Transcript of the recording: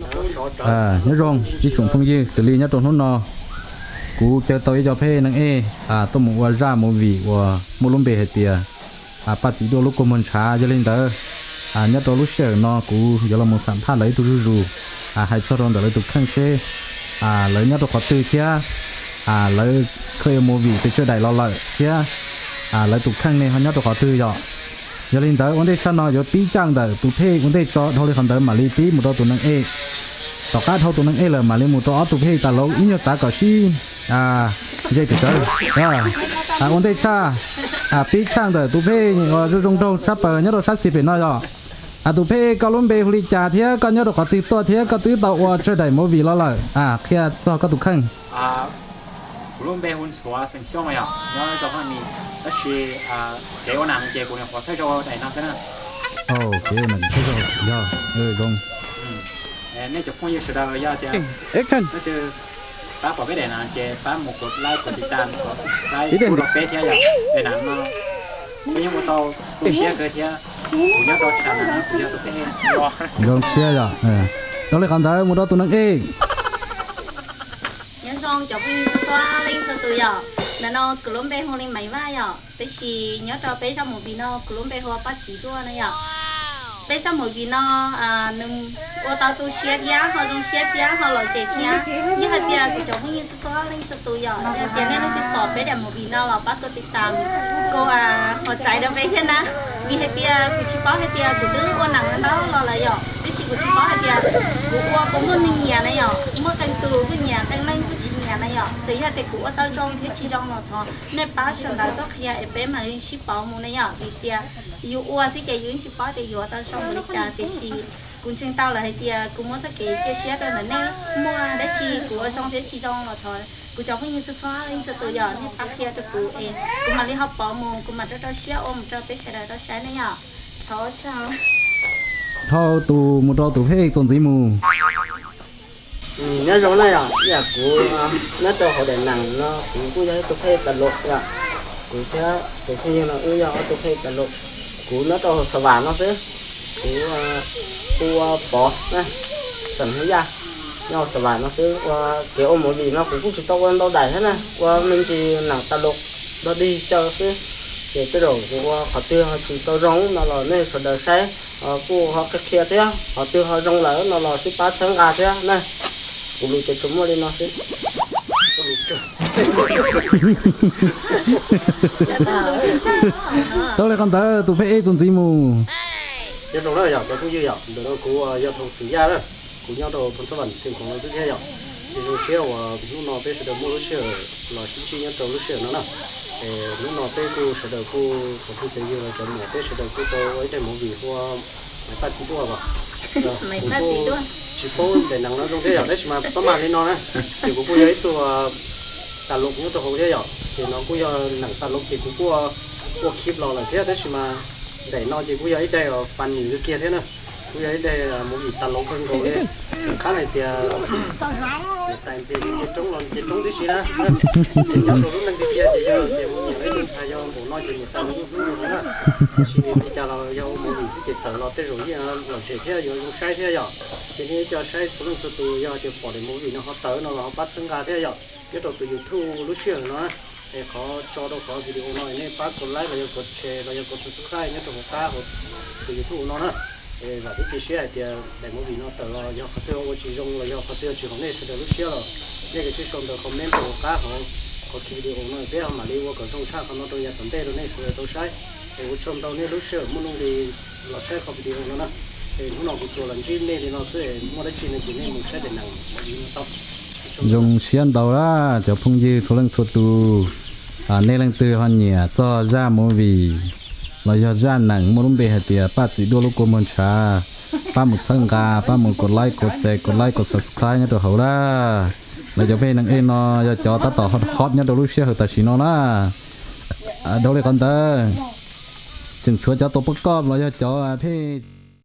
Nyob zoo ib tsoom phooj ywg, xws li nyob rau hnub no kuv caw tau ib co phej neeg ej tuaj mus ua zaj movie uas muaj lub npe hais tias Paj Txiv Duaj Lub Kua Muag Ntshav. Yog li ntawd, nyob rau lub sij hawm no kuv yuav los mus xam phaj lawv ib tug zuj zus, hais txog rau ntawm lawv tus kheej seb lawv nyob rau qhov twg thiab lawv kha movie pes tsawg daim los lawm thiab lawv tus kheej ne ho nyob rau qhov twg yom. Yog li ntawd ua ntej tshaj no yuav pib caij ntawm tus phej ua ntej tso, dhau li qhov ntawd mam li pib mus rau tus neeg ej. Tom qab dhau tus neeg ej lawm mam li mus rau ob tug phej tas laub ib nyuag tav kom sib ntse pem tsawv. Ua ntej tshaj, pib tshaj ntawm tus phej uas zoo zoo nraug tshaj plaws nyob rau sab xis pem no yog, tus phej ej koj lub npe hu li cas thiab koj nyob rau qhov twg tuaj thiab koj twb tau ua tsawg daim movie los lawm, qhia txog koj tus kheej. Kuv lub npe hu Ntxhuav xeem Xyooj yog nyob rau Phaj Mis, tab sis kev ua nam ces kuv nyuam qhuav thawj zaug daim no xwb na. Kev ua nam thawj zaug yog zoo. Nej cov phooj ywg sawv daws yog tias leej twg pab pom peb daim no ces pab mus kov like, kov tiv tam, kov subscribe rau peb thiab yom. Daim no peb yeej ua tau tu siab kawg thiab. Kuv nyob rau tshav nag no kuv yog tus phej ej. Zoo siab yom. Dhau li qhov ntawd mus rau tus neeg ej. Nyob zoo cov phooj ywg txhua txhua leej txhua tus yom. Ntawm no kuv lub npe hu li Maiv Vaj yom, tab sis nyob rau peb zaj movie no kuv lub npe hu ua Paj Txiv Duaj no yom. Peb zaj movie no nws ua tau tu siab thiab ho zoo siab thiab ho lom zem thiab. Yog hais tias kuv cov phooj ywg txhua txhua leej txhua tus yom, yog tias nej leej twg pom peb daim movie no los pab kov tiv tam, kov hua txaiv rau peb thiab na. Vim hais tias kuv tsis paub hais tias kuv twb ua nam ntau los lawm yom, tab sis kuv tsis paub hais tias kuv ua puas muaj neeg nyiam na yom, muaj qee tus kuj nyiam qee leej kuj tsis nyiam na yom. Txawm yog tias kuv ua tau zoo thiab tsis zoo los thov nej pab sau ntawv tuaj qhia es peb mam li sib pauv mus na yom. Vim tias yus ua xwb ces yus yeej tsis paub tias yuav tau zoo npaum li cas, tiam sis kuv ntseeg tau lawm hais tias kuv muaj txoj kev cia siab rau ntawm nej, muaj dab tsi kuv ua zoo thiab tsis zoo los thov kuv cov phooj ywg txhua txhua leej txhua tus yom, nej pab qhia rau kuv es kuv mam li ho pauv mus, kuv mam rau rau siab ua mus rau peb sawv daws tau saib na yom. Thov txhawb. Dhau tus mus rau tus phej txuas ntxiv mus. Nyob zoo na yom, ib yam kuv nyob rau hauv daim neeg no kuv kuj yog ib tug phej tas lus yom. Kuv thiab tus phooj ywg no wb yog ob tug phej tas lus. Kuv nyob rau hauv Xa Vam no xwb. Kuv hu ua Pov na, xeem Hmoob Yaj, nyob hauv Xa Vam no xwb. Ua kev ua movie no kuv kuj tsis tau ua ntau daim thiab na, ua me ntsis nam tas lus dog dig xyaw xwb. Ces tej zaum kuv ua qhov twg ho tsis tau zoo no los nej sawv daws saib kuj ho qhia qhia thiab, qhov twg ho zoo lawm no los sib pab txhawb nqa thiab na. Kuv lus ces tsuas muaj li no xwb. Tau li qhov ntawd tus phej ej txuas ntxiv mus. Nyob zoo na yom cov phooj ywg yom, ntawm no kuv yog Thoob Xwm Yaj na, kuv nyob rau Phoos Xab Vam xeem Khoom no xwb thiab yom. Ces zoo siab uas hnub no peb sawv daws muaj lub sij hawm los sib ntsib nyob rau lub sij hawm no na. Es hnub no peb kuj sawv daws kuj cov phooj cov ywg los cov muam peb sawv daws kuj tau ua ib daim movie hu ua Maiv Paj Txiv Duaj as. Kuv kuj tsis paub daim neeg no zoo thiab yom, tab sis mas pab mag li no na, ces kuv kuj yog ib tug tas lus nyob rau hauv thiab yom, ces no kuj yog neeg tas lus ces kuv kuj ua clip los lawm thiab, tab sis mas daim no ces kuj yog ib daim funny kawg kiag thiab na. Kuj yog ib daim movie tas lus kawg nkaus li. Qab hais tias niam tais ntxim nce roob los nce roob tib si na. Ces nyob rau lub neej tiag tiag ces yog tias mus nyiam ib tug ntxhais yog npaum no ces niam tais los yeej hlub yus no na. Tab sis li cas los yog ua movie xwb ces tawm los tej zaum yeej lom zem thiab yuav zoo saib thiab yom. Ces nej cov saib txhua leej txhua tus yog tias pom daim movie no ho tawm no los ho pab txhawb nqa thiab yom. Nyob rau tus YouTube lub sij hawm no, es qhov tso rau qhov video no nej pab kov like los yog kov share los yog kov subscribe nyob rau hauv qab hauv tus YouTube no na. Es vam thiab cia siab hais tias daim movie no tawm los yog qhov twg ua tsis zoo los yog qhov twg tsis haum nej sawv daws lub siab los nej kav tsij sau ntawv comment rau hauv qab hauv qhov video no peb ho mam li ua kom zoo tshaj qhov no rau yav tom ntej rau nej sawv daws tau saib. Es ua tsaug ntau nej lub sij hawm muaj nuj nqis los saib qhov video no na. Es hnub no kuv tsuas los ntsib nej li no xwb, muaj dab tsi no ces nej mus saib daim neeg movie no tau. Zoo siab ntau lawm cov phooj ywg txhua leej txhua tus, nej leej twg ho nyiam txog zaj movie los yog zaj neeg muaj lub npe hais tias Paj Txiv Duaj Lub Kua Muag Ntshav, pab mus txhawb nqa, pab mus kov like kov share, kov like kov subscribe nyob rau hauv lawm. Lawv cov phej neeg ej no yog cov tab tom hot hot nyob rau lub sij hawm tam sim no na. Dhau li qhov ntawd tseem tshuav cov tua poj koj los yog cov phej